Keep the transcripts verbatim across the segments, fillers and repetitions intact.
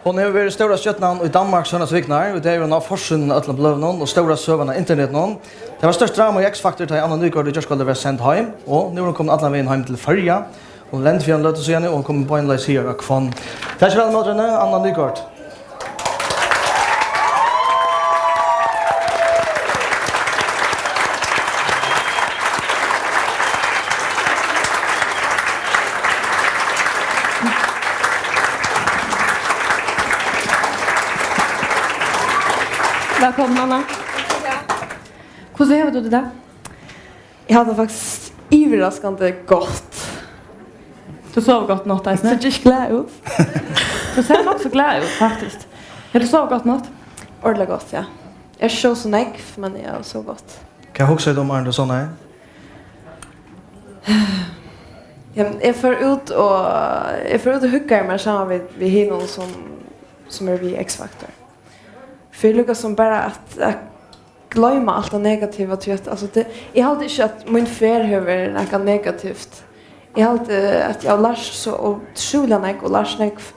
Hon hevur verið stóra stjørnan í Danmark seinastu vikurnar, og tað er hon á forsíðuni av øllum bløðunum og stóra søgan av internetinum. Tað var stórt drama í X Factor, tá ið Anna Nygaard í gjárkvøldið var send heim, og nú er hon komin allan vegin heim til Føroya. Hon lendi fyri eini løtu síðani, og hon kom beinleiðis higar á Hvonn. Takið væl ímóti henni, Anna Nygaard. Vælkomin, Anna. Hvussu hevur tú tað í dag? Eg havi tað faktiskt yvirraskandi gott. Tú sóst gott í nátt, eisini? Eg síggi ikki glaður út. Tú sært nokk so glaður út, faktiskt. Ja, tú sóst gott í nátt? Ordiliga gott, ja. Eg sór ikki so nógv, men eg sór gott. Hvat hugsaði tú um, áðrenn tú sovnaði? Ja, men eg fór út og, eg fór út og huggaði mær saman við, við hinum, sum, sum eru við í X Factor. Fyri líka sum bara at, at gloyma alt tað negativa, tí at, altso, tað, eg haldi ikki, at mín ferð hevur verið nakað negativt. Eg haldi, at eg havi lært so ótrúliga nógv og lært nógv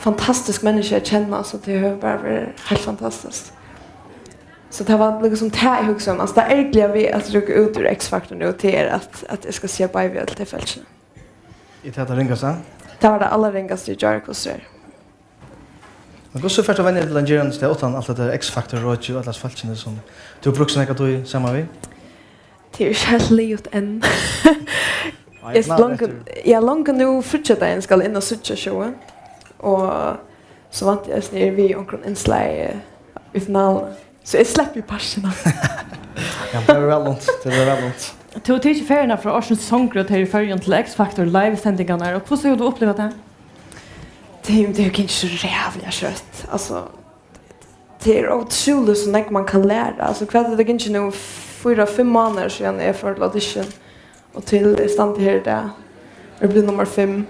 fantastisk menniskju at kenna, so tað hevur bara verið heilt fantastiskt. So tað var líka sum tað, eg hugsaði um. Altso, tað ergliga við at rokna út úr X Factor nú, tað er, at, at eg skal siga bei við øll tey fólkini. Er tað tað ringasta? Tað var tað allarringasta í gjár, hvussu er. Men hvussu fert tú at venja til ein gerandisdag uttan alt hetta X Factor-rokið og øll hasi fólkini, sum tú brúkti so nógva tíð saman við? Tað er ikki heilt liðugt enn. Nei, eg eri langt, eg eri langt nú, fríggjadagin skal eg inn og síggja showið, og so vænti eg eisini, eg eri við í onkrum innslagi í finaluni. So eg sleppi partin av. Ja, tað er væl unt, tað er væl unt. Tú hevur tikið ferðina frá Ársins Songrød her í Føroyum til X Factor live-sendingarnar, og hvussu hevur tú upplivað tað? Tað er, tað er gingið so ræðuliga skjótt. Altso, tað er ótrúligt, so nógv man kann læra. Altso, hvat er tað gingið nú, fýra, fimm mánaðir síðan eg fór til audition, og til eg standi her í dag, eg eri blivin nummar fimm.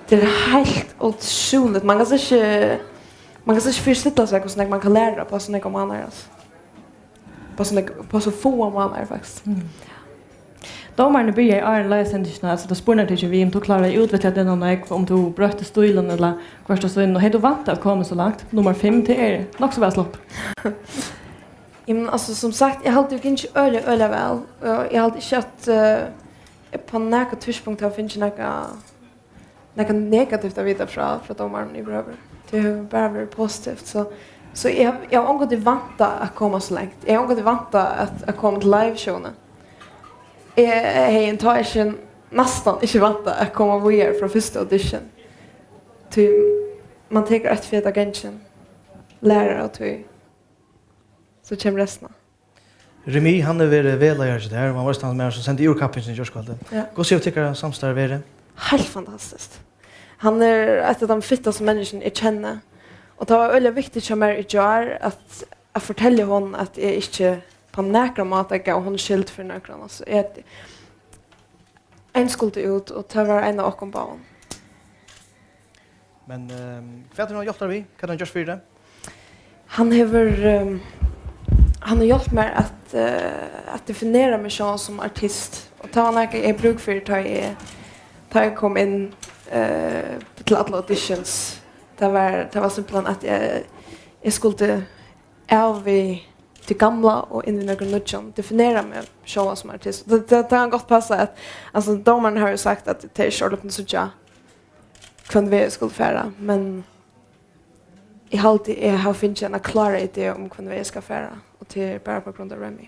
Tað er heilt ótrúligt. Man kann so ikki, man kann so ikki fyristilla sær, hvussu nógv man kann læra upp á so nógvar mánaðir, altso. Upp á so nógv, upp á so fáar mánaðir, faktiskt. Mm. Dómarin byrjaði áðrenn live-sendingina at seta spurningartekin við, um tú kláraði at útvikla teg nóg nógv, um tú broytti stílin ella koyrdi á sínum. Og hevði tú væntað at koma so langt? Nummar fimm, tað er nokk so væl sloppið. Jamen, altso, sum sagt, eg haldi, eg gangi øgiliga, øgiliga væl. Og eg haldi ikki, at, eh, eg á nakað tíðspunkt havi fingið nakað, nakað negativt at vita frá, frá dómaranum yvirhøvur. Tað hevur bara verið positivt, so, so eg havi, eg havi ongantíð væntað at koma so langt. Eg havi ongantíð væntað at, at koma til liveshowini. Eg hevði enntá ikki, næstan ikki væntað at koma víðari frá fyrstu audition. Tí man tekur eitt fet av gangin, lærir av tí, so kemur restina. Remi, hann hevur verið vegleiðari hjá tær, og hann var eisini tann maður, sum sendi úr kappingini í gjárkvøldið. Ja. Hvussu hevur tykkara samstarv verið? Heilt fantastiskt. Hann er eitt av teimum fittastu menniskjum, eg kenni. Og tað var øgiliga viktigt hjá mær í gjár at, at fortelja honum, at eg ikki á nakran máta gav honum skyld fyri nøkrum. Altso, eg, ein skuldi út, og tað var ein av okkum báðum. Men, ehm, hvat hevur hann hjálpt tær við? Hvat hevur hann gjørt fyri teg? Hann hevur, ehm, hann hevur hjálpt mær at, eh, at definera meg sjálva sum artist. Og tað var nakað, eg hevði brúk fyri, tá eg, tá eg kom inn, eh, til allar auditions. Tað var, tað var simpelthen, at eg, eg skuldi av við tí gamla og inn við nøkrum nýggjum, definera meg sjálva sum artist. Tað, tað, tað kann gott passa at, altso, dómarin hevur jú sagt, at tað er ikki orðið at síggja, hvønn veg eg skuldi fara, men eg haldi, eg havi fingið eina klára idé um, hvønn veg eg skal fara, og tað er bara uppá grund av Remi.